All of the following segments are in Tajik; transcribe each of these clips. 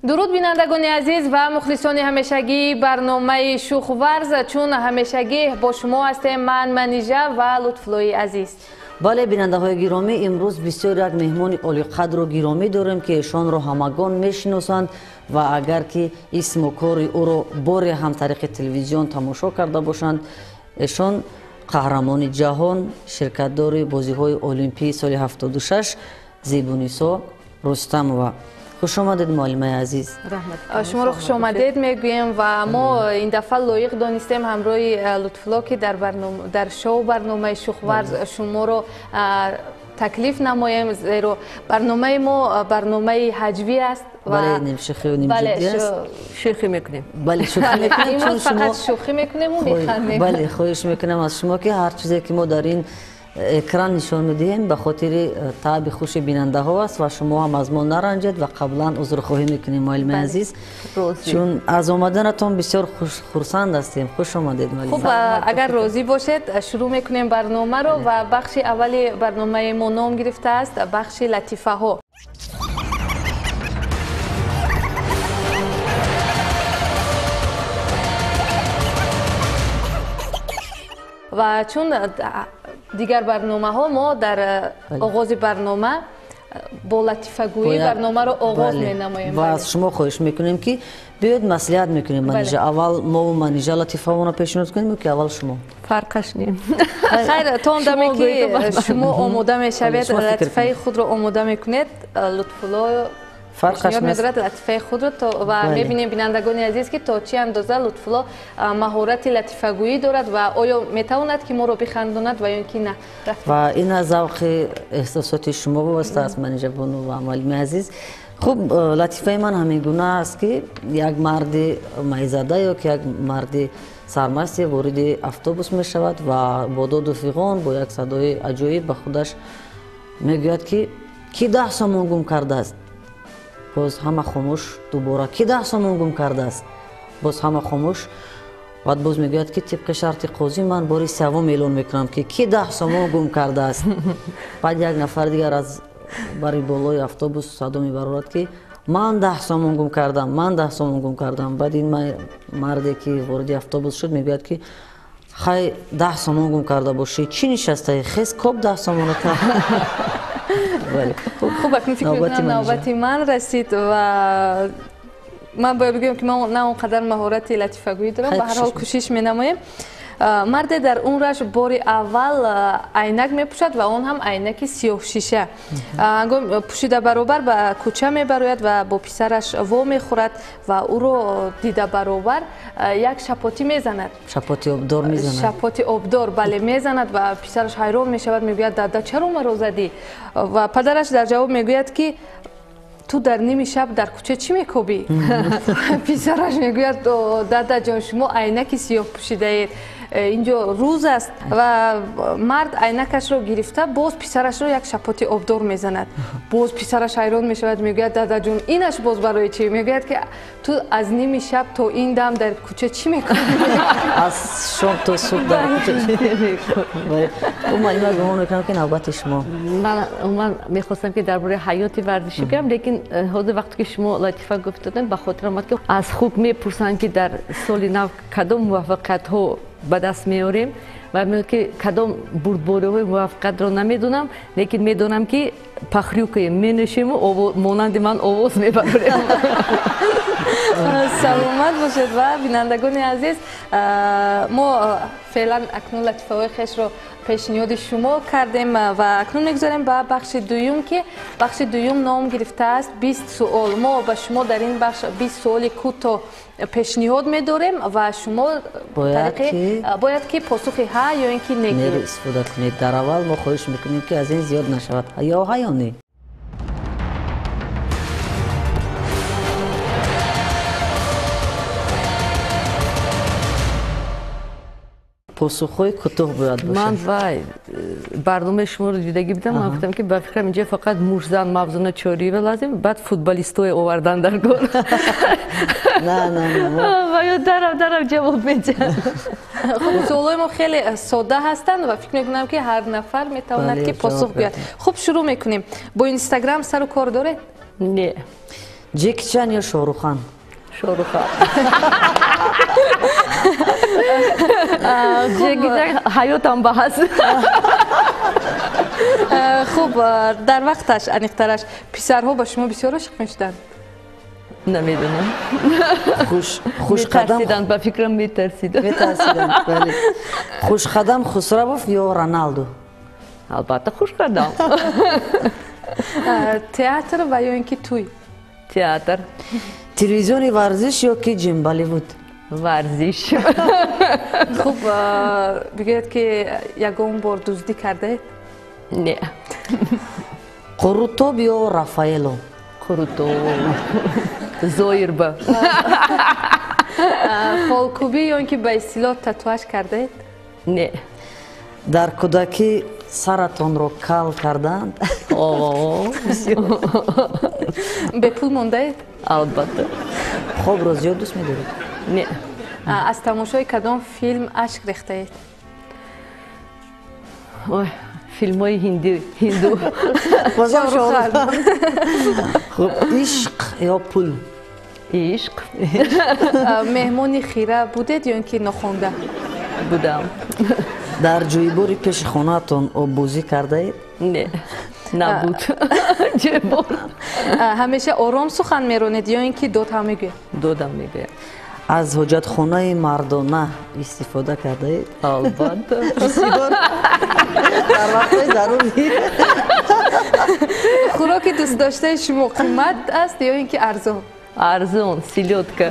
Дуруд бинандагони азиз ва мухлисони ҳамешагии барномаи Шӯхварз. Чун ҳамешагӣ бо шумо ҳастем ман Манижа ва Лутфуллои азиз. Бале, бинандаҳои гиромӣ, имрӯз бисёр як меҳмони олиқадру гиромӣ дорем, ки эшонро ҳамагон мешиносанд ва агар ки исму кори ӯро боре ҳам тариқи телевизион тамошо карда бошанд, эшон қаҳрамони ҷаҳон, ширкатдори бозиҳои олимпии соли 76 Зебунисо Рустамова. Хуш омадед, муаллимаи азиз. Шуморо хуш омадед мегӯем ва мо ин дафъа лоиқ донистем ҳамроҳи Лутфулло, ки дар шоу барномаи Шӯхварз шуморо таклиф намоем, зеро барномаи мо барномаи ҳаҷвӣ аст. Бале, нимшӯхию нимҷиддӣ аст. Шӯхӣ мекунем. Бале, шӯхӣ мекунем. Имрӯз фақат шӯхӣ мекунему механдем. Бале, хоҳиш мекунам аз шумо, ки ҳар чизе ки мо дар ин экран нишон медиҳем, ба хотири таъби хуши бинандаҳо аст ва шумо ҳам аз мо наранҷед ва қаблан узрхоҳӣ мекунем, муаллимаи азиз, чун аз омаданатон бисёр хурсанд ҳастем. Хуш омадед, муаллима. Хуб, агар розӣ бошед, шурӯъ мекунем барномаро ва бахши аввали барномаи мо ном гирифтааст бахши латифаҳо. Ва чун дигар барномаҳо мо дар оғози барнома бо латифагӯӣ барномаро оғоз менамоем. Ва аз шумо хоҳиш мекунем, ки биёед маслиҳат мекунем, Манижа. Аввал мову Манижа латифаҳоро пешниҳод кунем ё ки аввал шумо? Фарқаш не. Хайр, то он даме ки шумо омода мешавед, латифаи худро омода мекунед, Лутфулло пешниҳод медорад латифаи худро ва мебинем, бинандагони азиз, ки то чӣ андоза Лутфулло маҳорати латифагӯӣ дорад ва оё метавонад ки моро бихандонад ва ё ки на. Ва ин аз завқи эҳсосоти шумо вобаста аст, Манижа бону ва муаллими азиз. Хуб, латифаи ман ҳамин гуна аст, ки як марди майзада ё ки як марди сармасте вориди автобус мешавад ва бо доду фиғон, бо як садои аҷоиб ба худаш мегӯяд, ки ки 10 сомон гум кардааст? Боз ҳама хомӯш. Дубора: ки 10 сомон гум кардааст? Боз ҳама хомӯш. Баъд боз мегӯяд, ки тибқи шарти қозӣ ман бори севум эълон мекунам, ки ки 10 сомон гум кардааст. Баъд як нафар дигар аз бари болои автобус садо мебарорад, ки ман 10 сомон гум кардам, ман 10 сомон гум кардам. Баъд ин марде ки вориди автобус шуд, мегӯяд, ки хай, 10 сомон гум карда бошӣ, чӣ нишастаи? Хез, коб 10 сомоната. Хуб, акнун фикр мекунам навбати ман расид ва ман бояд бигӯям, ки ман на он қадар маҳорати латифагӯӣ дорам, ба ҳар ҳол кӯшиш менамоем. Марде дар умраш бори аввал айнак мепӯшад ва он ҳам айнаки сиёҳшиша. Ҳангом пӯшида баробар ба кӯча мебарояд ва бо писараш во мехӯрад ва ӯро дида баробар як шапотӣ мезанад. Шапоти обдор мезанад. Шапоти обдор, бале, мезанад ва писараш ҳайрон мешавад, мегӯяд: дада, чаро маро задӣ? Ва падараш дар ҷавоб мегӯяд, ки ту дар ними шаб дар кӯча чӣ мекобӣ? Писараш мегӯяд: дадаҷон, шумо айнаки сиёҳ пӯшидаед, инҷо рӯз аст. Ва мард айнакашро гирифта боз писарашро як шапоти обдор мезанад. Боз писараш ҳайрон мешавад, мегӯяд: дадаҷон, инаш боз барои чӣ? Мегӯяд, ки ту аз ними шаб то ин дам дар кӯча чӣ мекунӣ? Аз шом то субҳ дар кӯча чӣ мекунӣ? Муаллима, гумон мекунам, ки навбати шумо. Ман мехостам, ки дар бораи ҳаёти варзишӣ гӯям, лекин ҳозир вақте ки шумо латифа гуфтодем, ба хотир омад, ки аз худ мепурсанд, ки дар соли нав кадом муваффақиятҳо ба даст меорем, ва мегӯяд, ки кадом бурдбориҳои муваффақиятро намедонам, лекин медонам, ки пахрюкаем, менӯшему монанди ман овоз мебарорем. Саломат бошед ва бинандагони азиз, мо феълан акнун латифаҳои хешро пешниҳоди шумо кардем ва акнун мегузарем ба бахши дуюм, ки бахши дуюм ном гирифтааст 20 суол. Мо ба шумо дар ин бахш 20 суоли кӯтоҳ пешниҳод медорем ва шумо бояд ки посухи ҳа ё ин ки не гӯед. Истифода кунед. Дар аввал мо хоҳиш мекунем, ки аз ин зиёд нашавад, ё ҳа ё не. Посухҳои кӯтоҳ бояд бошад. Ман вай барномаи шуморо дидагӣ будам, ман гуфтам, ки ба фикрам инҷа фақат мушзан Мавзуна Чориева лозим, баъд футболистое овардан дар кор. На, на, на. Ва ё дарав дарав ҷавоб медиҳанд. Хуб, суолҳои мо хеле содда ҳастанд ва фикр мекунам, ки ҳар нафар метавонад, ки посух гӯяд. Хуб, шурӯъ мекунем. Бо Инстаграм сару кор доред? Не. Ҷеки Чан ё Шоҳрухан? Шоҳрухан. Ҷеки Чан ҳаётам ба ҳаст. Хуб, дар вақташ, аниқтараш, писарҳо ба шумо бисёр ошиқ мешуданд? Намедонам. Хушқадам метарсиданд, ба фикрам метарсиданд. Метарсиданд, бале. Хушқадам Хусравов ё Роналду? Албатта хушқадам. Театр ва ё ин ки тӯй? Театр. Телевизиони варзиш ё ки ҷимболивуд? Варзиш. Хуб, бигӯед ки ягон бор дуздӣ кардаед? Не. Қурутоб ё Рафаэло? Қурутоб. Зоирба. Холкубӣ ё ин ки ба истилоҳ татуаж кардаед? Не. Дар кӯдакӣ саратонро кал карданд? Бепул мондаед? Албатта. Хобро зиёд дӯст медоред? Не. Аз тамошои кадом филм ашк рехтаед? Ой, филмҳои ҳинду. Хуб, ишқ ё пул? Ишқ. Меҳмони хира будед ё ин ки нохонда? Будам. Дар ҷӯйбори пеши хонаатон оббозӣ кардаед? Не, набуд. Ҷӯйбор. Ҳамеша ором сухан меронед ё ин ки дод ҳам мегӯед? Додам мегӯям. Аз ҳоҷатхонаи мардона истифода кардаед? Албатта. Бисёр. Дар вақтҳои зарурӣ. Хӯроки дӯстдоштаи шумо қимат аст ё ин ки арзон? Арзон, селёдка.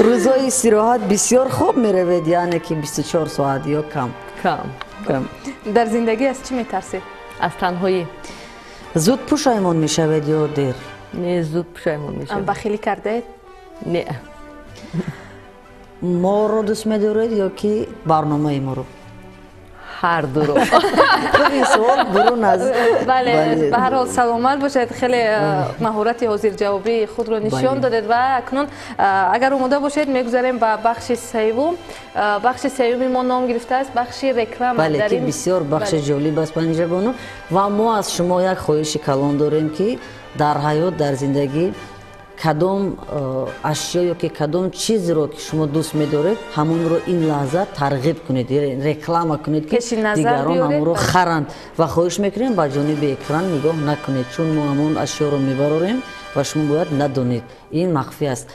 Рӯзҳои истироҳат бисёр хоб меравед, яъне ки 24 соат ё кам? Кам. Кам. Дар зиндагӣ аз чӣ метарсед? Аз танҳоӣ. Зуд пушаймон мешавед ё дер? Не, зуд пушаймон мешавам. Бахилӣ кардаед? Не. Моро дӯст медоред ё ки барномаи моро? Ҳар дуро. Хуб, ин суол бурун аз бале, ба ҳар ҳол саломат бошед. Хеле маҳорати ҳозирҷавобии худро нишон додед ва акнун агар омода бошед, мегузарем ба бахши севум. Бахши сеюми мо ном гирифтааст бахши реклама. Бале, ки бисёр бахши ҷолиб аст, Панҷабону, ва мо аз шумо як хоҳиши калон дорем, ки дар ҳаёт, дар зиндагӣ кадом ашё ё ки кадом чизро ки шумо дӯст медоред, ҳамонро ин лаҳза тарғиб кунед, реклама кунед, ки дигарон ҳамонро харанд. Ва хоҳиш мекунем, ба ҷониби экран нигоҳ накунед, чун мо ҳамон ашёро мебарорем ва шумо бояд надонед, ин махфӣ аст.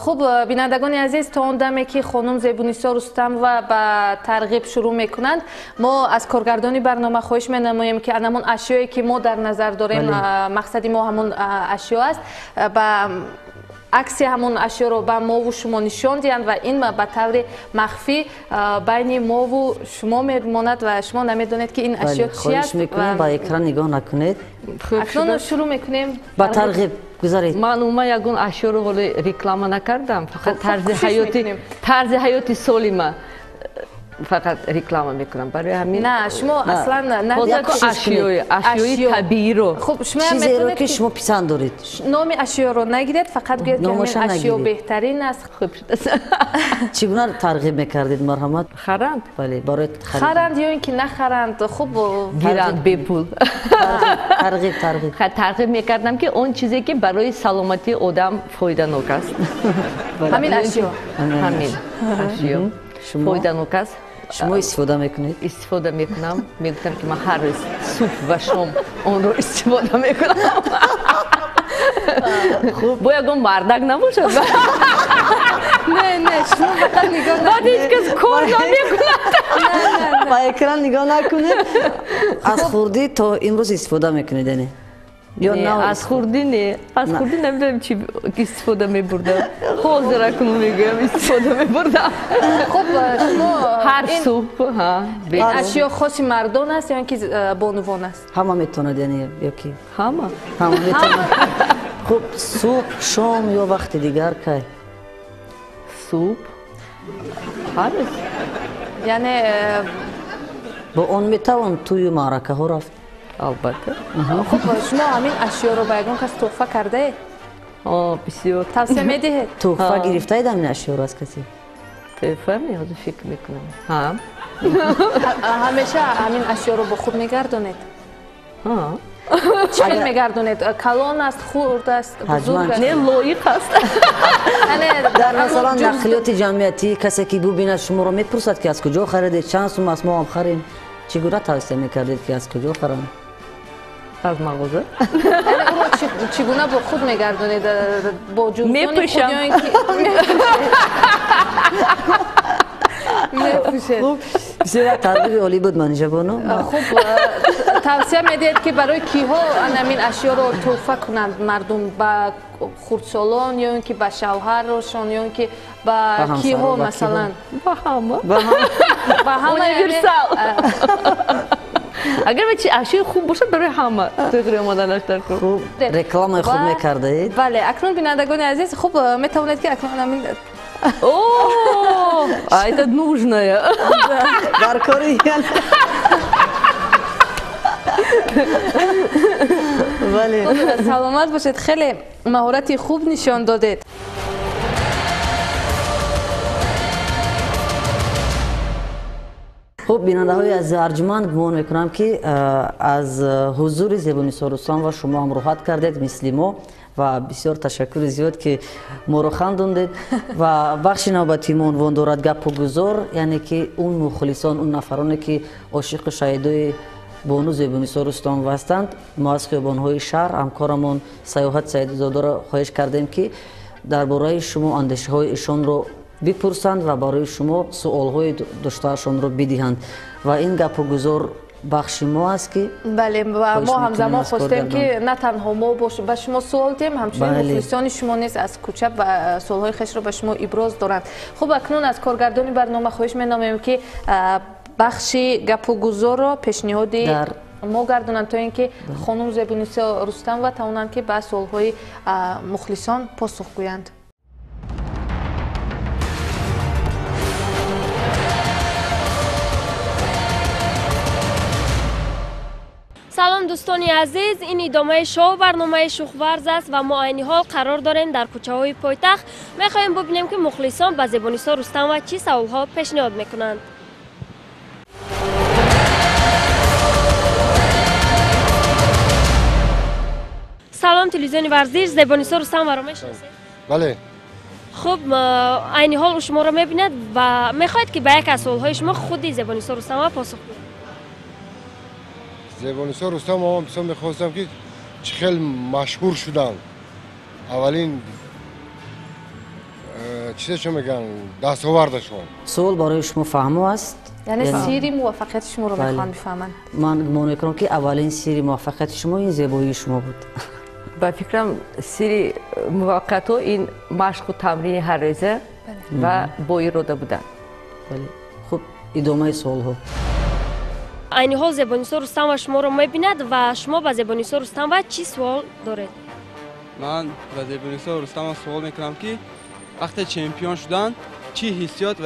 Хуб, бинандагони азиз, то он даме ки хонум Зебунисо Рустамова ба тарғиб шурӯъ мекунанд, мо аз коргардони барнома хоҳиш менамоем, ки ҳамон ашёе ки мо дар назар дорем, мақсади мо ҳамон ашё аст, ба акси ҳамон ашёро ба мову шумо нишон диҳанд ва ин ба таври махфӣ байни мову шумо мемонад ва шумо намедонед, ки ин ашё чи аст. Хоҳиш мекунем, ба экран нигоҳ накунед. Акнун шурӯъ мекунем. Ба тарғиб гузаред. Ман умуман ягон ашёро ҳоло реклама накардам, фақат тарзи ҳаёти солима фақат реклама мекунам. Барои ҳамин на, шумо аслан ашёи табииро. Хуб, шумо чизеро ки шумо писанд доред. Номи ашёро нагиред, фақат гӯед, ки ҳамин ашё беҳтарин аст. Хуб шудааст. Чӣ гуна тарғиб мекардед, марҳамат? Харанд. Бале, барои харанд ё ин ки нахаранд? Хуб, гиранд бепул. Тарғиб, тарғиб. Тарғиб мекардам, ки он чизе ки барои саломатии одам фоиданок аст. Ҳамин ашё. Ҳамин ашё фоиданок аст. Шумо истифода мекунед? Истифода мекунам. Мегуфтам, ки ман ҳар рӯз субҳ ва шом онро истифода мекунам. Бо ягон мардак набошад. Не, не, шумо фақат нигоҳ баъд ҳеҷ кас кор намекунад. Ба экран нигоҳ накунед. Аз хурдӣ то имрӯз истифода мекунед, яъне? Ё аз хурдӣ не, аз хурдӣ намедонам чи истифода мебурдам. Ҳозир акнун мегӯям, истифода мебурдам. Хуб, шумо ҳар субҳ. Ин ашё хоси мардон аст ё ин ки бонувон аст? Ҳама метавонад, яъне, ё ки ҳама. Ҳама метавонад. Хуб, субҳ, шом ё вақти дигар, кай? Субҳ, ҳар рӯз. Яъне бо он метавон тӯю маъракаҳо рафт? Албатта. Хуб, шумо ҳамин ашёро ба ягон кас тӯҳфа кардаед? Бисёр. Тавсия медиҳед? Тӯҳфа гирифтаед ҳамин ашёро аз касе? Тӯҳфа меҳозир фикр мекунам. Ҳа. Ҳамеша ҳамин ашёро бо худ мегардонед? Ҳа. Чӣ хел мегардонед? Калон аст, хурд аст, бузург аст? Не, лоиқ аст. Дар масалан нақлиёти ҷамъиятӣ касе ки бубинад шуморо мепурсад ки аз куҷо харидед, чанд сум аст, мо ҳам харем. Чӣ гуна тавсия мекардед ки аз куҷо харам? Аз мағоза. Ӯро чӣ гуна бо худ мегардонед? Бо ҷуздони худ ё ин ки мепӯшед? Бисёр тарғиби олӣ буд, Манижа бону. Хуб, тавсия медиҳед ки барои киҳо ҳамин ашёро тӯҳфа кунанд мардум? Ба хурдсолон ё ин ки ба шавҳарашон ё ин ки ба киҳо масалан? Ба ҳама. Ба ҳама. Универсал. Агар ашёи хуб бошад барои ҳама тӯғри омаданаш дар кор. Хуб, рекламаи хуб мекардаед. Бале, акнун бинандагони азиз, хуб метавонед ки акнун ҳамин О, а это нужное. Дар кори. Бале. Саломат бошед, хеле маҳорати хуб нишон додед. Хуб, бинандаҳои азиз арҷманд, гумон мекунам ки аз ҳузури Зебунисо Рустамова шумо ҳам роҳат кардед мисли мо ва бисёр ташаккури зиёд ки моро хандондед. Ва бахши навбатии мо унвон дорад гапу гузор, яъне ки он мухлисон, он нафароне ки ошиқу шаҳидои бону Зебунисо Рустамова ҳастанд, мо аз хиёбонҳои шаҳр ҳамкорамон Саёҳат Саидзодаро хоҳиш кардем ки дар бораи шумо андешаҳои ишонро бипурсанд ва барои шумо суолҳои доштаашонро бидиҳанд. Ва ин гапу гузор бахши мо аст ки бале, ва мо ҳамзамон хостем ки на танҳо мо ба шумо суол диҳем, ҳамчунин мухлисони шумо низ аз кӯча суолҳои хешро ба шумо иброз доранд. Хуб, акнун аз коргардони барнома хоҳиш менамоем ки бахши гапу гузорро пешниҳоди мо гардонанд то ин ки хонум Зебунисо Рустамова тавонанд ки ба суолҳои мухлисон посух гӯянд. Салом дӯстони азиз, ин идомаи шоу барномаи Шухварз аст ва мо айни ҳол қарор дорем дар кӯчаҳои пойтахт. Мехоҳем бубинем ки мухлисон ба Зебунисо Рустамова чӣ саволҳо пешниҳод мекунанд. Салом телевизиони варзиш, Зебунисо Рустамоваро мешиносед? Бале. Хуб, айни ҳол ӯ шуморо мебинад ва мехоҳад ки ба як аз суолҳои шумо худи Зебунисо Рустамова посух диҳад. Зебунисо Рустамова ман бисёр мехостам ки чӣ хел машҳур шуданд. Аввалин чизе чӣ мегӯянд, дастовардашон. Суол барои шумо фаҳмо аст? Яъне сирри муваффақияти шуморо мехоҳам бифаҳманд. Ман гумон мекунам ки аввалин сирри муваффақияти шумо ин зебоии шумо буд. Ба фикрам сирри муваффақиятҳо ин машқу тамрини ҳаррӯза ва боирода будан. Хуб, идомаи суолҳо. Айни ҳол Зебунисо Рустамова шуморо мебинад ва шумо ба Зебунисо Рустамова чӣ суол доред? Ман ба Зебунисо Рустамова суол мекунам ки вақте чемпион шуданд чӣ ҳиссиёт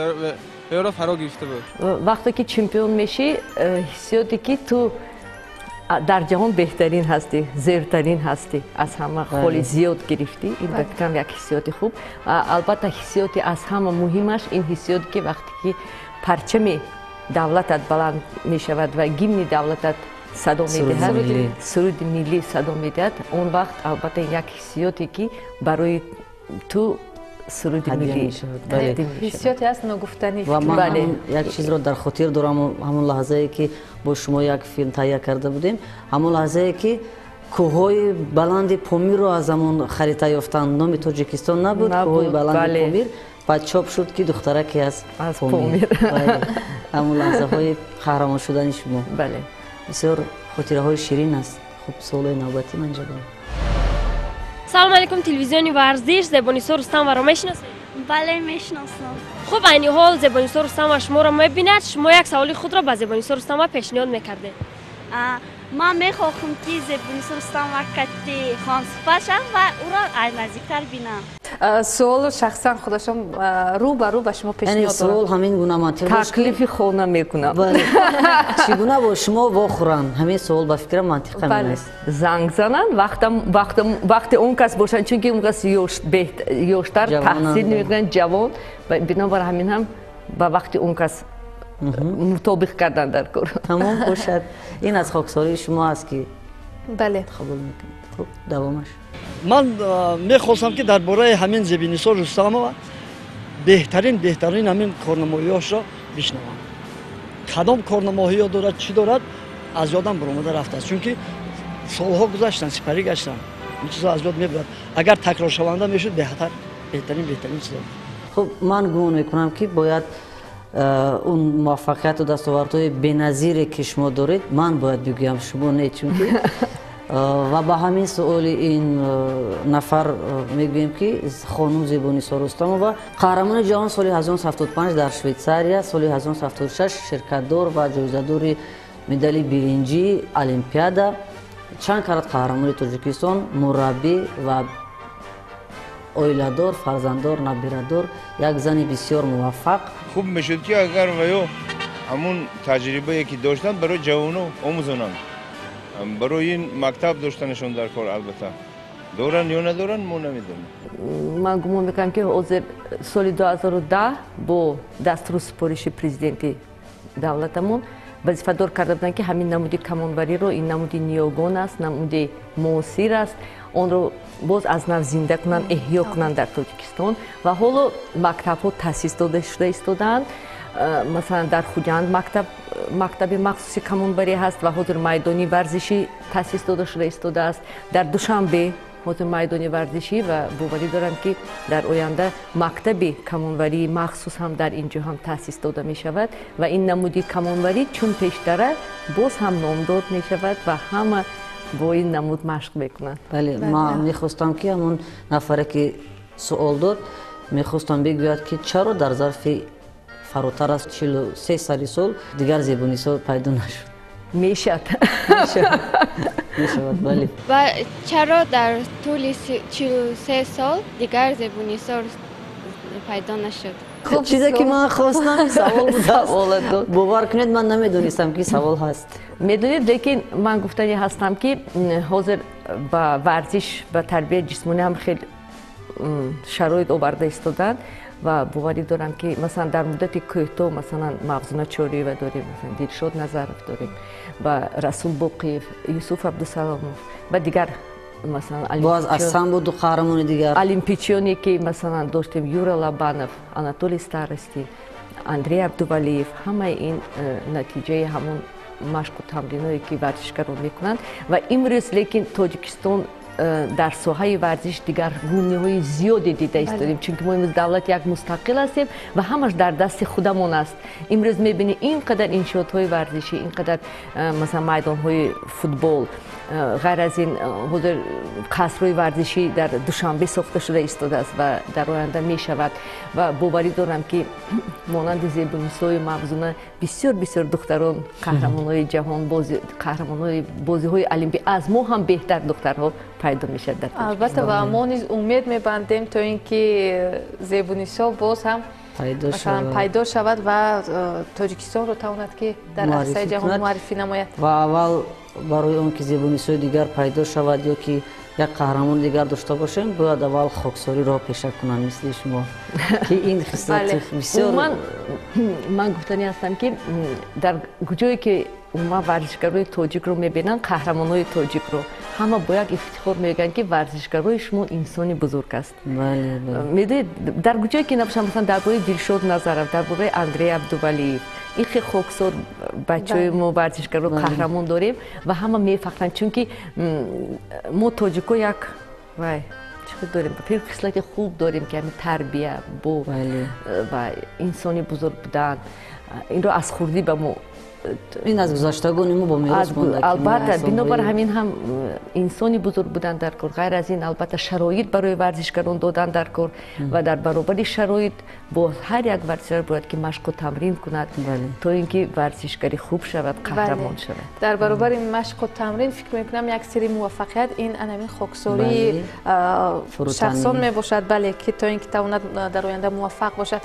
ӯро фаро гирифта буд? Вақте ки чемпион мешӣ, ҳиссиёте ки ту дар ҷаҳон беҳтарин ҳастӣ, зертарин ҳастӣ, аз ҳама холи зиёд гирифтӣ, ин ба фикрам як ҳиссиёти хуб. Албатта ҳиссиёти аз ҳама муҳимаш ин ҳиссиёте ки вақте ки парчами давлатат баланд мешавад ва гимни давлатат садо медиҳад, суруди миллӣ садо медиҳад, он вақт албатта як ҳиссиёте ки барои ту суруди миллӣ ҳиссиёте аст ногуфтанӣ. Ва ман як чизро дар хотир дорам, ҳамон лаҳзае ки бо шумо як филм таҳия карда будем, ҳамон лаҳзае ки кӯҳҳои баланди Помирро аз ҳамон харита ёфтанд, номи Тоҷикистон набуд, кӯҳҳои баланди Помир, баъд чоп шуд ки духтараке аз Помир. Ҳамон лаҳзаҳои қаҳрамон шудани шумо. Бале. Бисёр хотираҳои ширин аст. Хуб, суолои навбатӣ ман ҷавоб. Салом алейкум, телевизиони варзиш, Зебунисо Рустамоваро мешиносед? Бале, мешиносам. Хуб, айни ҳол Зебунисо Рустамова шуморо мебинад, шумо як саволи худро ба Зебунисо Рустамова пешниҳод мекардед. Ман мехоҳам ки Зебунисо Рустамова кати ҳамсуҳбат шавам ва ӯро аз наздиктар бинам. Суолро шахсан худашон рӯ ба рӯ ба шумо пешниҳод доранд. Суол ҳамин гуна мантиқ дошт. Таклифи хона мекунам. Чӣ гуна бо шумо вохӯранд? Ҳамин суол ба фикрам мантиқ ҳамин аст. Занг зананд вақте он кас бошанд, чунки он кас ёштар таҳсил мекунанд, ҷавон, бинобар ҳамин ҳам ба вақти он кас мутобиқ кардан дар кор. Тамом бошад. Ин аз хоксории шумо аст ки бале қабул мекунед. Хуб, давомаш. Ман мехостам ки дар бораи ҳамин Зебинисо Рустамова беҳтарин ҳамин корнамоиҳояшро бишнавам. Кадом корнамоиҳо дорад, чӣ дорад, аз ёдам баромада рафтааст, чунки солҳо гузаштанд, сипарӣ гаштанд, ин чизҳо аз ёд мебарад. Агар такроршаванда мешуд, беҳтарин чизо. Хуб, ман гумон мекунам ки бояд он муваффақияту дастовардҳои беназире ки шумо доред, ман бояд бигӯям, шумо не, чунки ва ба ҳамин суоли ин нафар мегӯем ки хонум Зебонисо Рустамова қаҳрамони ҷаҳон соли 1975 дар Швейтсария, соли 1976 ширкатдор ва ҷоизадори медали биринҷии Олимпиада, чанд карат қаҳрамони Тоҷикистон, мураббӣ ва оиладор, фарзанддор, набирадор, як зани бисёр муваффақ. Хуб мешуд ки агар ваё ҳамун таҷрибае ки доштанд барои ҷавоно омӯзонанд. Барои ин мактаб доштанашон дар кор, албатта доранд ё надоранд мо намедонем. Ман гумон мекунам ки ҳозир соли 2010 бо дастуру супориши президенти давлатамон вазифадор карда буданд ки ҳамин намуди камонвариро, ин намуди ниёгон аст, намуди муосир аст, онро боз аз нав зинда кунанд, эҳё кунанд дар Тоҷикистон. Ва ҳоло мактабҳо таъсис дода шуда истодаанд. Масалан, дар Хуҷанд мактаби махсуси камонбарӣ ҳаст ва ҳозир майдони варзишӣ таъсис дода шуда истодааст. Дар Душанбе ҳозир майдони варзишӣ ва боварӣ дорам ки дар оянда мактаби камонварии махсус ҳам дар ин ҷо ҳам таъсис дода мешавад ва ин намуди камонварӣ чун пештара боз ҳам номдод мешавад ва ҳама бо ин намуд машқ мекунанд. Бале, ман мехостам ки ҳамон нафаре ки суол дод, мехостам бигӯяд ки чаро дар зарфи фаротар аз 43 сари сол дигар Зебонисо пайдо нашуд. Мешавад. Мешавад, бале. Ва чаро дар тӯли 43 сол дигар Зебонисо пайдо нашуд? Чизе ки ман хостам савол буд. Бовар кунед, ман намедонистам ки савол ҳаст. Медонед, лекин ман гуфтани ҳастам ки ҳозир ба варзиш, ба тарбияи ҷисмонӣ ҳам хеле шароит оварда истоданд ва боварӣ дорам ки масалан дар муддати кӯтоҳ масалан Мавзуна Чориева дорем, масалан Дилшод Назаров дорем ва Расул Боқиев, Юсуф Абдусаломов ва дигар, масалан боз аз самбо ду қаҳрамони дигар олимпичионе ки масалан доштем, Юра Лабанов, Анатолий Старостин, Андрей Абдувалиев, ҳамаи ин натиҷаи ҳамон машқу тамриное ки варзишгарон мекунанд. Ва имрӯз лекин Тоҷикистон дар соҳаи варзиш дигар гуниҳои зиёде дида истодем, чунки мо имрӯз давлати як мустақил ҳастем ва ҳамаш дар дасти худамон аст. Имрӯз мебинем ин қадар иншоотҳои варзишӣ, ин қадар масалан майдонҳои футбол, ғайр аз ин ҳозир қасрҳои варзишӣ дар Душанбе сохта шуда истодааст ва дар оянда мешавад. Ва боварӣ дорам ки монанди Зебонисои Мавзуна бисёр бисёр духтарон қаҳрамонҳои ҷаҳон, қаҳрамонҳои бозиҳои олимпӣ, аз мо ҳам беҳтар духтарҳо пайдо мешавад дар Тоҷикистон. Албатта, ва мо низ умед мебандем то ин ки Зебонисо боз ҳам пайдо шавад ва Тоҷикистонро тавонад ки дар арсаи ҷаҳон муаррифӣ намояд. Ва аввал барои он ки Зебонисои дигар пайдо шавад ё ки як қаҳрамони дигар дошта бошем, бояд аввал хоксориро пеша кунанд мисли шумо, ки ин хислати бисёр. Ман гуфтанӣ ҳастам ки дар ҷое ки умуман варзишгарои тоҷикро мебинанд, қаҳрамонҳои тоҷикро, ҳама бо як ифтихор мегӯянд ки варзишгарои шумо инсони бузург аст. Медонед, дар ҷое ки набошанд, масалан дар бораи Дилшод Назаров, дар бораи Андрей Абдувалиев, ин хеле хоксор бачаҳои мо варзишгаро қаҳрамон дорем ва ҳама мефахранд, чунки мо тоҷико як вай чӣ дорем, хислати хуб дорем ки ҳамин тарбия бо ва инсони бузург будан, инро аз хурдӣ ба мо ин аз гузаштагони мо бо мерос монда. Албатта, бинобар ҳамин ҳам инсони бузург будан дар кор, ғайр аз ин албатта шароит барои варзишгарон додан дар кор ва дар баробари шароит бо ҳар як варзишгар бояд ки машқу тамрин кунад то ин ки варзишгари хуб шавад, қаҳрамон шавад. Дар баробари машқу тамрин фикр мекунам як сирри муваффақият ин анамин хоксории шахсон мебошад, бале, ки то ин ки тавонад дар оянда муваффақ бошад.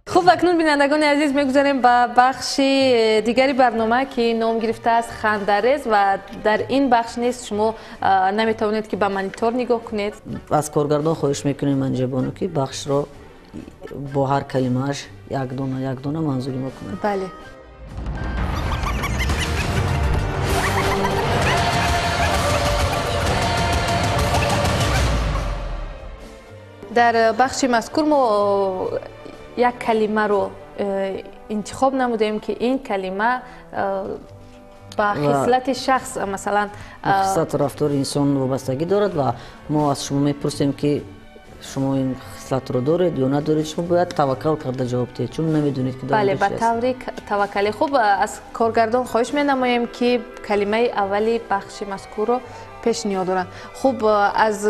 Хуб, Акнун бинандагони азиз мегузарем ба бахши дигари барнома, ки ном гирифтааст Хандарез, ва дар ин бахш низ шумо наметавонед, ки ба монитор нигоҳ кунед. Аз коргардон хоҳиш мекунем, Манҷабону, ки бахшро бо ҳар калимааш як дона як дона манзури мо кунад. Бале. Дар бахши мазкур мо як калимаро интихоб намудем, ки ин калима ба хислати шахс, масалан, хислату рафтори инсон вобастагӣ дорад, ва мо аз шумо мепурсем, ки шумо ин хислатро доред ё надоред. Шумо бояд таваккал карда ҷавоб диҳед, чун намедонед, ки бале, ба таври таваккалӣ. Хуб, аз коргардон хоҳиш менамоем, ки калимаи аввали бахши мазкурро пешниҳод доранд. Хуб, аз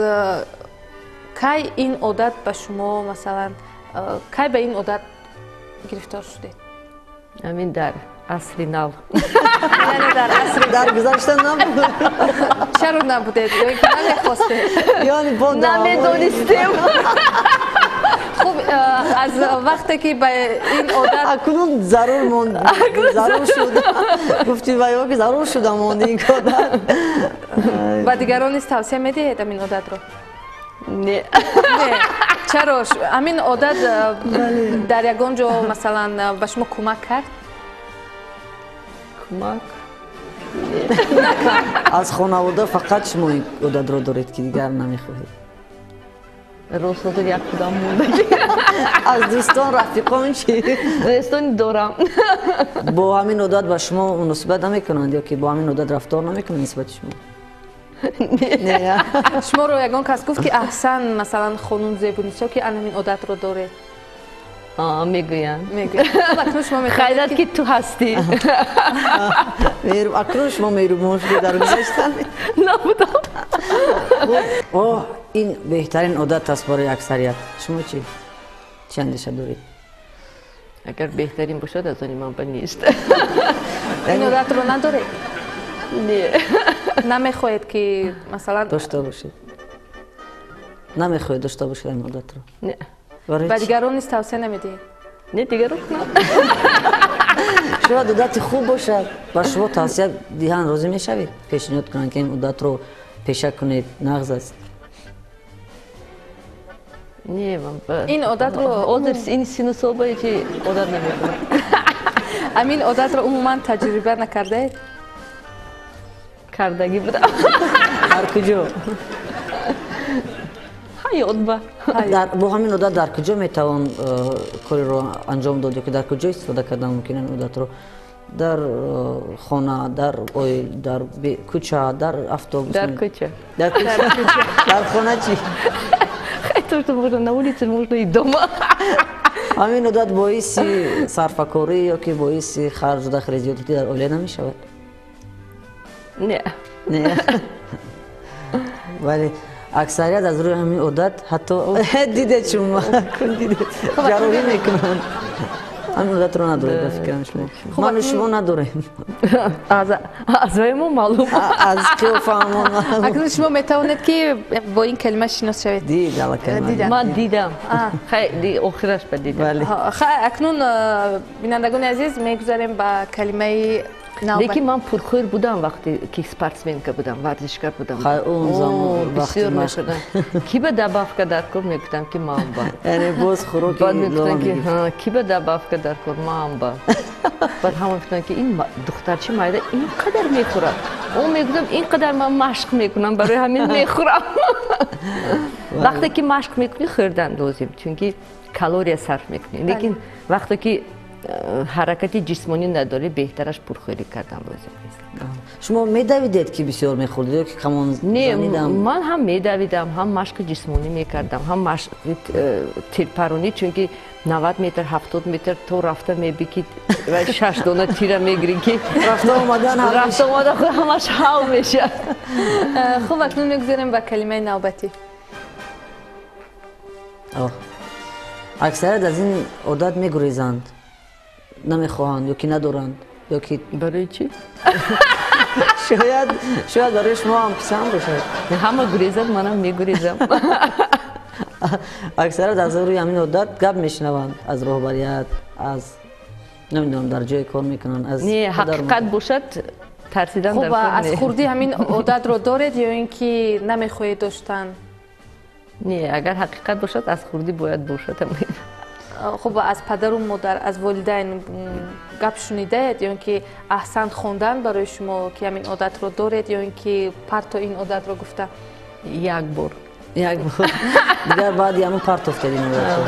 кай ин одат ба шумо, масалан, кай ба ин одат гирифтор шудед? Ҳамин дар асри нав. Яъне дар асри дар гузашта набуд. Чаро набудед? Ё ин ки намехостед? Яъне бо намедонистем. Хуб, аз вақте ки ба ин одат акнун зарур монд, зарур шуд. Гуфти ва ё ки зарур шуда монд ин одат. Ба дигарон низ тавсия медиҳед ҳамин одатро? Не. Не. Чаро? Ҳамин одат дар ягон ҷо, масалан, ба шумо кӯмак кард? Кӯмак? Аз хонавода фақат шумо ин одатро доред, ки дигар намехоҳед? Рост, ҳозир як худам монда. Аз дӯстон, рафиқон чӣ? Дӯстони дорам. Бо ҳамин одат ба шумо муносибат намекунанд ё ки бо ҳамин одат рафтор намекунанд нисбати шумо? Шуморо ягон кас гуфт, ки аҳсан, масалан, хонум Зебунисо, ки ан ҳамин одатро доред? Мегӯянд. Мегӯянд. Акнун шумо хайрат, ки ту ҳастӣ. Акнун шумо меҳрубон шудед, дар гузашта набудам. Оҳ, ин беҳтарин одат аст барои аксарият. Шумо чӣ чӣ андеша доред? Агар беҳтарин бошад, аз они ман ба нест. Ин одатро надоред? Не. Намехоҳед, ки масалан дошта бошед? Намехоҳед дошта бошед ин одатро? Не. Ба дигарон низ тавсия намедиҳед? Не, дигарон кунам. Шояд одати хуб бошад, ба шумо тавсия диҳанд, розӣ мешавед? Пешниҳод кунанд, ки ин одатро пеша кунед, нағз аст. Не, ин одатро ҳозир ин сину сол ба ҳеҷ одат намекунам. Ҳамин одатро умуман таҷриба накардаед? Кардагӣ будам. Дар куҷо? Ҳаёт ба. Бо ҳамин одат дар куҷо метавон кореро анҷом дод ё ки дар куҷо истифода кардан мумкин ин одатро? Дар хона, дар оил, дар кӯча, дар автобус? Дар кӯча. Дар кӯча. Дар хона чӣ? То, что можно на улице, можно и дома. Ҳамин одат боиси сарфакорӣ ё ки боиси харҷу дахли зиёдатӣ дар оила намешавад? Не. Не. Вале аксарият аз рӯи ҳамин одат ҳатто дидед, шумо дидед, ҷарроҳӣ мекунанд. Ҳамин одатро надоред, ба фикрам, шумо. Ману шумо надорем. Аз вай мо маълум. Аз қиёфаамон маълум. Акнун шумо метавонед, ки бо ин калима шинос шавед. Дид аллакай. Ман дидам. Хай, охираш ба дидам. Хай, акнун, бинандагони азиз, мегузарем ба калимаи Лекин ман пурхӯр будам, вақте ки спортсменка будам, варзишгар будам. Хай, он замон бисёр мехӯрдам. Ки ба добавка дар кор, мегуфтам, ки ман ба. Яъне боз хӯроки Баъд мегуфтам, ки ки ба добавка дар кор, ман ба. Баъд ҳама мегуфтанд, ки ин духтарчи майда ин қадар мехӯрад. О, мегуфтам, ин қадар ман машқ мекунам, барои ҳамин мехӯрам. Вақте ки машқ мекунӣ, хӯрдан лозим, чунки калория сарф мекунӣ. Лекин вақте ки ҳаракати ҷисмонӣ надорӣ, беҳтараш пурхӯрӣ кардан лозим нест. Шумо медавидед, ки бисёр мехӯрдед, ё ки камон? Не, ман ҳам медавидам, ҳам машқи ҷисмонӣ мекардам, ҳам машқи тирпаронӣ, чунки 90 метр, 70 метр то рафта меби, ки шаш дона тира мегирӣ, ки рафта омадан рафта омадан ҳамаш ҳал мешавад. Хуб, акнун мегузарем ба калимаи навбатӣ. Аксарият аз ин одат мегурезанд, намехоҳанд ё ки надоранд, ё ки Барои чӣ? Шояд барои шумо ҳам писанд бошад. Ҳама гурезад, манам мегурезам. Аксаран аз рӯи ҳамин одат гап мешунаванд аз роҳбарият, аз намедонам дар ҷое кор мекунанд, аз не, ҳақиқат бошад тарсидан дар кор. Хуб, аз хурдӣ ҳамин одатро доред ё ин ки намехоҳед доштан? Не, агар ҳақиқат бошад аз хурдӣ бояд бошад. Хуб, аз падару модар, аз волидайн гап шунидаед ё ин ки аҳсан хондан барои шумо ки ҳамин одатро доред ё ин ки парто ин одатро гуфта? Як бор. Як бор. Дигар баъди ҳамон партофтед ин одатро.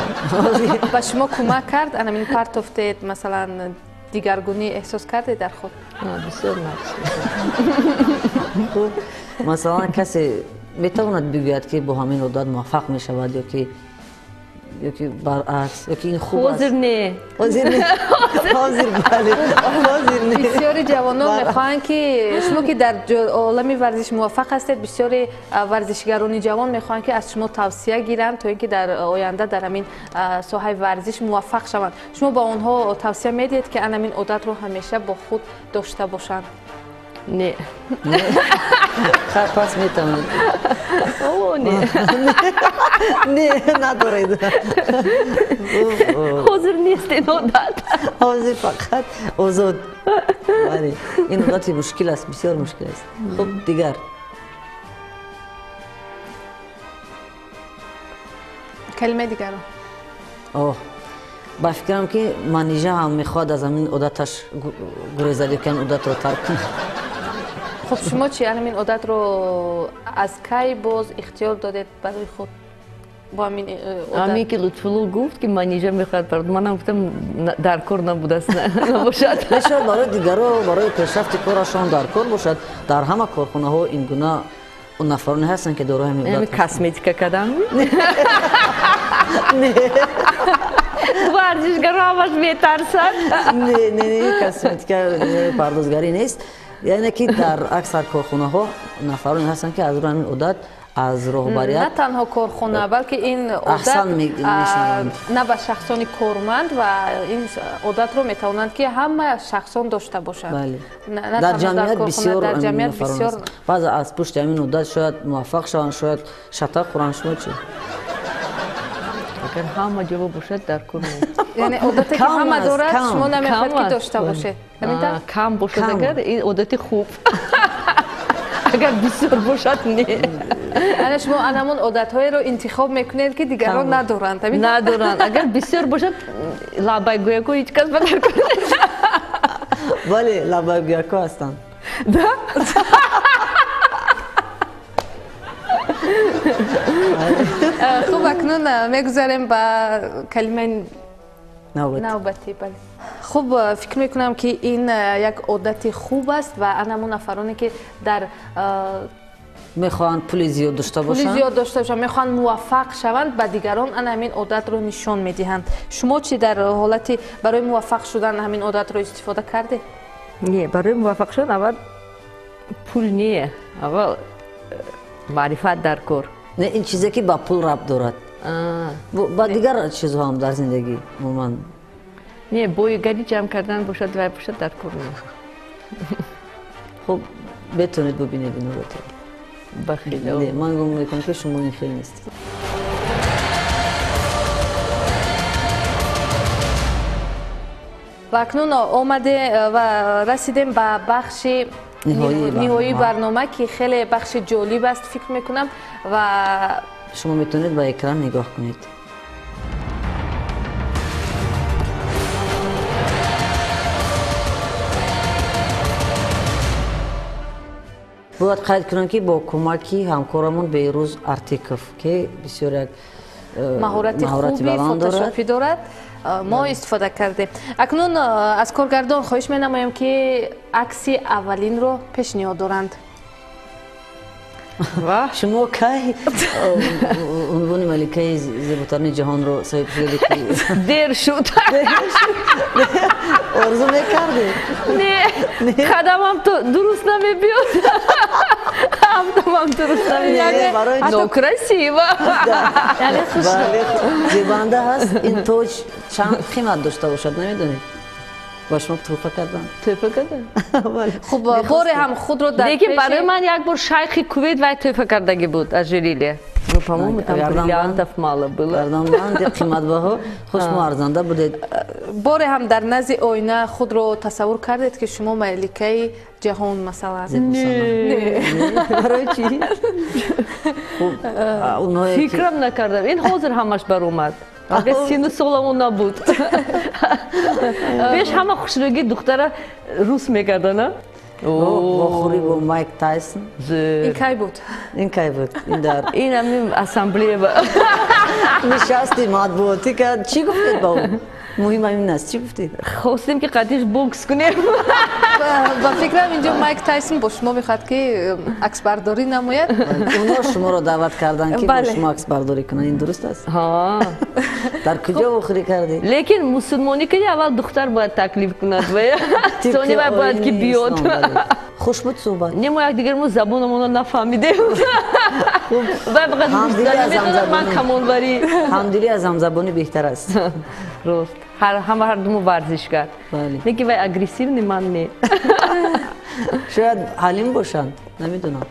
Ба шумо кӯмак кард ҳамин партофтед, масалан дигаргунӣ эҳсос кардед дар худ? Бисёр нақс. Хуб, масалан касе метавонад бигӯяд ки бо ҳамин одат муваффақ мешавад ё ки баръакс, ё ки ин хуб аст? Ҳозир не. Ҳозир не. Ҳозир бале. Ҳозир не. Бисёри ҷавонон мехоҳанд ки шумо ки дар олами варзиш муваффақ ҳастед, бисёри варзишгарони ҷавон мехоҳанд ки аз шумо тавсия гиранд то ин ки дар оянда дар ҳамин соҳаи варзиш муваффақ шаванд. Шумо ба онҳо тавсия медиҳед ки ҳамин одатро ҳамеша бо худ дошта бошанд? Не. Хайр, пас метавонед. О, не. Не, надоред. Ҳозир нест ин одат. Ҳозир фақат озод. Бале, ин одати мушкил аст, бисёр мушкил аст. Хуб, дигар. Калимаи дигарро. Оҳ, ба фикрам ки Манижа ҳам мехоҳад аз ҳамин одаташ гурезад ё ки ҳамин одатро тарк кунад. Хуб, шумо чи ҳамин одатро аз кай боз ихтиёр додед барои худ? Бо ҳамин одат? Ҳамин ки Лутфулло гуфт ки Манижа мехоҳад, манам гуфтам дар кор набудааст, набошад. Мешавад барои дигарро, барои пешрафти корашон дар кор бошад. Дар ҳама корхонаҳо ин гуна нафароне ҳастанд ки дорои ҳамин одат. Косметика кардан? Не. Варзишгаро ҳамаш метарсанд. Не, не, не, косметика пардозгарӣ нест. Яъне ки дар аксар корхонаҳо нафароне ҳастанд ки аз рӯи ҳамин одат аз роҳбарият на танҳо корхона, балки ин одат на ба шахсони корманд ва ин одатро метавонанд ки ҳама шахсон дошта бошанд. Дар ҷамъият бисёр нафарон баъзе аз пушти ҳамин одат шояд муваффақ шаванд, шояд шата хӯранд. Шумо чӣ? Агар ҳама ҷавоб бошад дар кор не. Яъне одате ки ҳама дорад, шумо намехоҳед ки дошта бошед. Кам бошад агар, ин одати хуб. Агар бисёр бошад не. Яъне шумо ҳамон одатҳоеро интихоб мекунед ки дигарон надоранд. Надоранд. Агар бисёр бошад, лабайгӯяко ҳеҷ кас ба дар кор нест. Бале, лабайгӯяко ҳастанд. Да? Хуб, акнун мегузарем ба калимаи навбатӣ. Бале. Хуб, фикр мекунам ки ин як одати хуб аст ва ҳамон нафароне ки дар мехоҳанд пули зиёд дошта бошанд, пули зиёд дошта бошанд, мехоҳанд муваффақ шаванд, ба дигарон ана ҳамин одатро нишон медиҳанд. Шумо чӣ дар ҳолати барои муваффақ шудан ҳамин одатро истифода кардед? Не, барои муваффақ шудан аввал пул не, аввал маърифат дар кор. Не, ин чизе ки ба пул рабт дорад. Ба дигар чизҳо ҳам дар зиндагӣ умуман. Не, боигарӣ ҷамъ кардан бошад, вай бошад дар кор не. Хуб, метавонед бубинед ин одатро. Бахило. Не, ман гумон мекунам ки шумо ин хел нестед. Ва акнун омаде ва расидем ба бахши ниҳоии барнома ки хеле бахши ҷолиб аст фикр мекунам ва шумо метавонед ба экран нигоҳ кунед. Бояд қайд кунам ки бо кӯмаки ҳамкорамон Беҳрӯз Артиков ки бисёр як маҳорати хуби фотошопӣ дорад, мо истифода кардем. Акнун аз коргардон хоҳиш менамоем ки акси аввалинро пешниҳод доранд. Шумо кай унвони маликаи зеботарини ҷаҳонро соҳиб шудед? Дер шуд. Орзу мекардед? Не, қадамам дуруст намебиёд. Ҳафтамам дуруст намебиёд. Но красиво. Зебанда ҳаст. Ин тоҷ чанд қимат дошта бошад намедонед? Ба шумо тӯҳфа кардан. Тӯҳфа кардан? Хуб, боре ҳам худро дар лекин барои ман як бор шайхи Кувейт вай тӯҳфа кардагӣ буд аз Жилилия. Ну, по-моему, там бриллиантов мало было. Гарданбанди қиматбаҳо. Хуш, шумо арзанда будед. Боре ҳам дар назди оина худро тасаввур кардед, ки шумо маликаи ҷаҳон, масалан? Не. Барои чӣ? Фикрам накардам. Ин ҳозир ҳамаш баромад. Агар сину соламо набуд. Пеш ҳама хушрӯгии духтара рус мекардана. Вохӯрӣ бо Майк Тайсон. Ин кай буд? Ин кай буд? Ин дар ин ҳамин ассамблея нишасти матбуотӣ кард. Чӣ гуфтед ба ӯ? Муҳим ҳамин аст, чӣ гуфтед? Хостем, ки қадиш бокс кунем. Ба фикрам, инҷо Майк Тайсон бо шумо мехоҳад, ки аксбардорӣ намояд. Онҳо шуморо даъват карданд, ки бо шумо аксбардорӣ кунанд, ин дуруст аст? Дар куҷо вохӯрӣ кардед? Лекин мусулмонӣ ки аввал духтар бояд таклиф кунад, сони вай бояд ки биёд. Хуш буд суҳбат? Не, мо якдигармо забономонро нафаҳмидем. Вай фақат метонад, ман камонварӣ. Ҳамдилӣ аз ҳамзабонӣ беҳтар аст. Рост, ҳама ҳардумо варзишгар, лекин вай агрессивный, ман не. Шояд ҳалим бошанд, намедонам.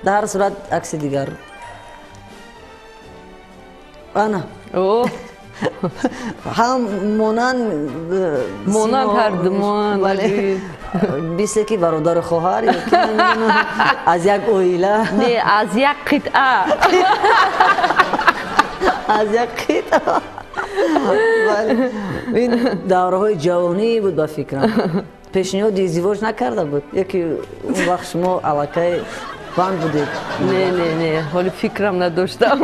Дар ҳар сурат, акси дигар. Ана ҳам монанд. Монанд ҳардумон. Бисе ки бародару хоҳар аз як оила. Не, аз як қитъа. Аз як қитъа. Ин давраҳои ҷавонӣ буд, ба фикрам. Пешниҳоди издивоҷ накарда буд яки он вақт шумо аллакай банд будед? Не, не, не, ҳоли фикрам надоштам.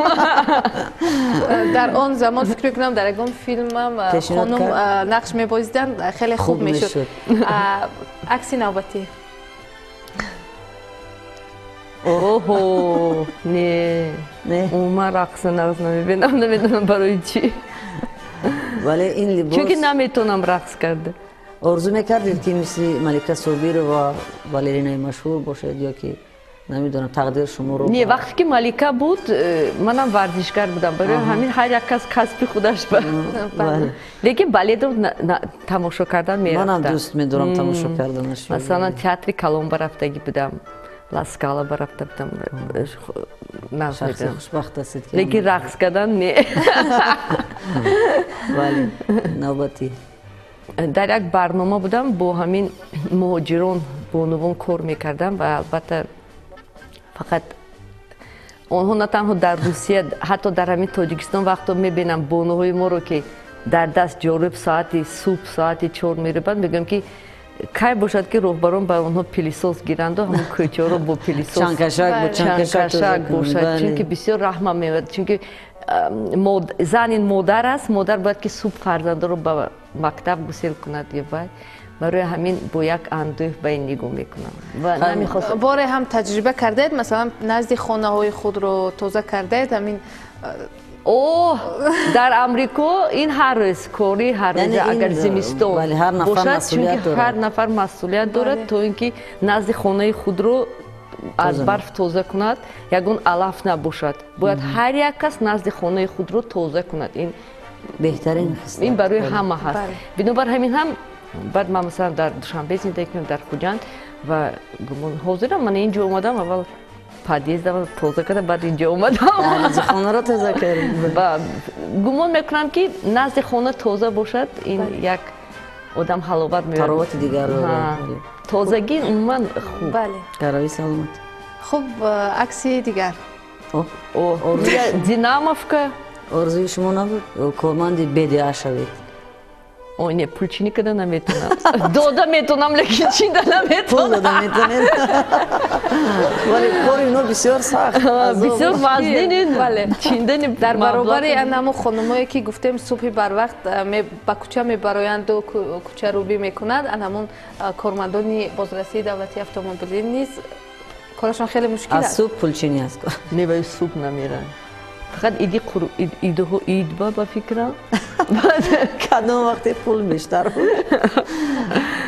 Дар он замон, фикр мекунам, дар ягон филмам хонум нақш мебозиданд, хеле хуб мешуд. Акси навбатӣ. Оҳо, не, умуман рақса нағз намебинам, намедонам барои чӣ. Вале ин либос, чунки наметонам рақс карда. Орзу мекардед, ки мисли Малика Собирова, балеринаи машҳур бошед, ё ки, намедонам, тақдир шуморо? Не, вақте ки Малика буд, манам варзишгар будам. Барои ҳамин ҳар як кас касби худаш ба. Лекин балетро тамошо кардан мерафтам. Манам дӯст медорам тамошо карданаш. Масалан, театри Калон рафтагӣ будам, Ла Скала рафта будам. Шахси хушбахт ҳастед. Лекин рақс кардан не. Бале, навбатӣ. Дар як барнома будам, бо ҳамин муҳоҷирон, бонувон кор мекардам ва албатта фақат онҳо на танҳо дар Русия, ҳатто дар ҳамин Тоҷикистон вақто мебинам бонуҳои моро, ки дар даст ҷоруб, соати субҳ, соати 4 мерӯбанд, мегӯям, ки кай бошад, ки роҳбарон ба онҳо пылесос гиранду ҳамон кӯчаро бо пылесос чангкашак бошад, чунки бисёр раҳма меояд, чунки зан ин модар аст, модар бояд ки субҳ фарзандоро ба мактаб гусел кунад. Ё вай барои ҳамин бо як андӯҳ ба ин нигоҳ мекунам ва намехостам. Боре ҳам таҷриба кардаед, масалан, назди хонаҳои худро тоза кардаед, ҳамин? Оҳ, дар Амрико ин ҳар рӯз кори ҳаррӯза, агар зимистон бошад, чунки ҳар нафар масъулият дорад, то ин ки назди хонаи худро аз барф тоза кунад, ягон алаф набошад. Бояд ҳар як кас назди хонаи худро тоза кунад. Ин беҳтарин. Ин барои ҳама ҳаст. Бинобар ҳамин ҳам баъд ман, масалан, дар Душанбе зиндагӣ кунам, дар Хуҷанд ва гумон ҳозирам, ман инҷо омадам, аввал подъездам тоза кардам, баъд инҷо омадам. Хонаро тоза кардем. Гумон мекунам, ки назди хона тоза бошад, ин як одам ҳаловат меёбад. Таровати дигар. Тозагӣ умуман хуб. Гарави саломат. Хуб, акси дигар. Динамовка. Орзуи шумо набуд корманди БДА шавед? Ой, не, пулчинӣ карда наметонам. Дода метонам, лекин чида наметонам. Пул дода метонед, вале кори ино бисёр сахт. Бисёр вазнин. Бале. Чиндани. Дар баробари анамо хонумое, ки гуфтем, субҳи барвақт ба кӯча мебароянду кӯчарӯбӣ мекунанд, ан ҳамон кормандони бозрасии давлатии автомобилӣ низ корашон хеле мушкил аз аст. Субҳ пулчинӣ аст. Не, вай субҳ намеранд, фақат иди, идҳо, идба, ба фикрам. Кадом вақте пул бештар буд,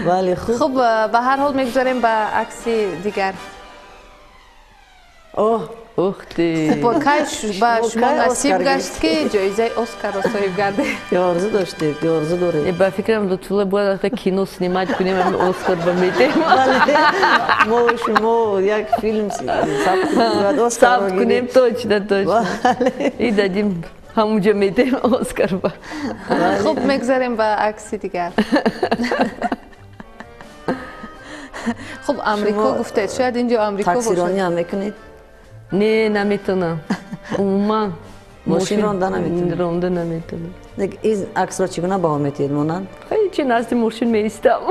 бале, хуб. Хуб, ба ҳар ҳол мегузарем ба акси дигар. Оҳ. Ух ты! Хуб, кай ба шумо насиб гашт, ки ҷоизаи Оскарро соҳиб гардед? Ё орзу доштед, ё орзу доред? Ба фикрам, Лутфулло, бояд кино снимать кунем, ҳамин Оскар ба медем. Мо шумо як филм сабт кунем, точно, точно. И дадим, ҳамунҷо медем Оскар ба. Хуб, мегузарем ба акси дигар. Хуб, Амрико гуфтед, шояд инҷо Амрико бошад. Таксиронӣ ҳам мекунед? Не, наметавонам. Умуман мошин ронда наметавонед? Ронда наметавонам. Ин аксро чӣ гуна баҳо метиҳед, монанд? Ҳечи, назди мошин меистам.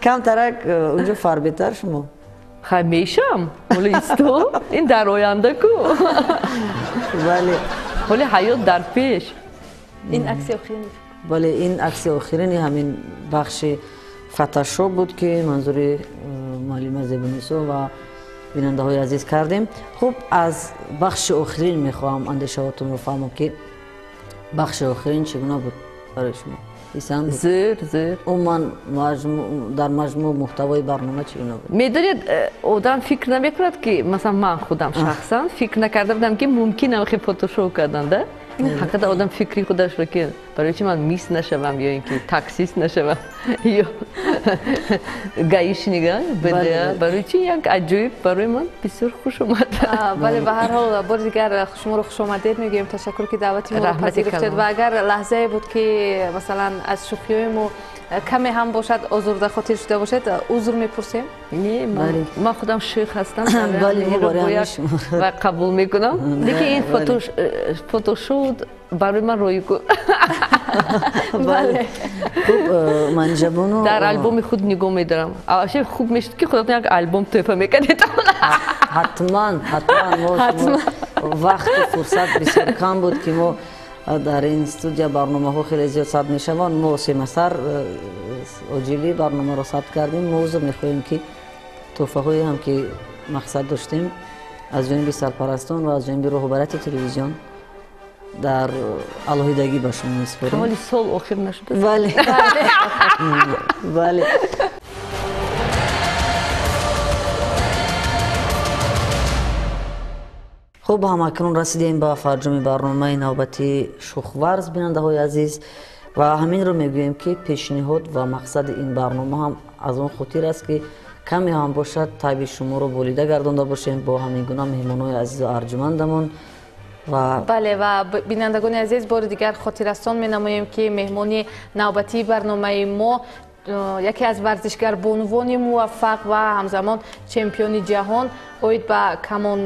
Камтарак унҷо фарбетар шумо. Хай, мешам. Ҳоло исто. Ин дар оянда ку. Бале. Ҳоли ҳаёт дар пеш. Ин акси охирин. Бале, ин акси охирини ҳамин бахши фотошоп буд, ки манзури муаллима Зебунисо ва бинандаҳои азиз кардем. Хуб, аз бахши охирин мехоҳам андешаҳотонро фаҳмам, ки бахши охирин чӣ гуна буд барои шумо? Писанд буд? Зӯр, зӯр. Умуман дар маҷмӯъ муҳтавои барнома чӣ гуна буд? Медонед, одам фикр намекунад, ки масалан ман худам шахсан фикр накарда будам, ки мумкин ҳамхел фотошоп кардан, да? Ҳақиқатан одам фикри худашро, ки барои чи ман мисс нашавам ё ин ки таксист нашавам ё гаишник бда, барои чи як аҷоиб барои ман бисёр хуш омад. Бале, ба ҳар ҳол, бори дигар шуморо хушомадед мегӯем. Ташаккур, ки даъвати моро пазируфтед, ва агар лаҳзае буд, ки масалан аз шӯхиҳои мо каме ҳам бошад озурда хотир шуда бошед, узр мепурсем. Не, ман худам шӯх ҳастам, ва қабул мекунам, лекин ин фотошоу барои ман ройгон. Бале. Хуб, Манҷабону, дар албоми худ нигоҳ медорам. Вообще хуб мешуд, ки худатон як албом тӯҳфа мекардед. Ҳатман, ҳатман. Вақту фурсат бисёр кам буд, ки мо дар ин студия барномаҳо хеле зиёд сабт мешаванд. Мо семасар оҷилӣ барномаро сабт кардем. Мо узр мехоҳем, ки тӯҳфаҳое ҳам, ки мақсад доштем, аз ҷониби сарпарастон ва аз ҷониби роҳбарияти телевизион дар алоҳидагӣ ба шумо месупорем. Ҳоли сол охир нашуда. Бале, бале. Хуб, ҳамакнун расидем ба фарҷоми барномаи навбатии Шухварз, бинандаҳои азиз, ва ҳаминро мегӯем, ки пешниҳод ва мақсади ин барнома ҳам аз он хотир аст, ки каме ҳам бошад таби шуморо болида гардонда бошем бо ҳамин гуна меҳмонҳои азизу арҷумандамон. Бале, ва бинандагони азиз, бори дигар хотиррасон менамоем, ки меҳмони навбатии барномаи мо яке аз варзишгарбонувони муваффақ ва ҳамзамон чемпиони ҷаҳон оид ба камон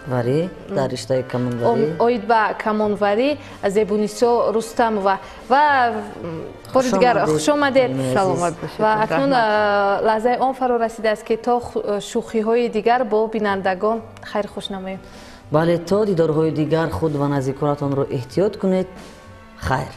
варӣ, дар риштаи камонварӣ, оид ба камонварӣ Зебунисо Рустамова. Ва бори дигар хуш омадед. Саломат бошед. Ва акнун лаҳзаи он фаро расидааст, ки то шӯхиҳои дигар бо бинандагон хайр хуш намоем. Бале, то дидорҳои дигар худ ва наздиконатонро эҳтиёт кунед. Хайр.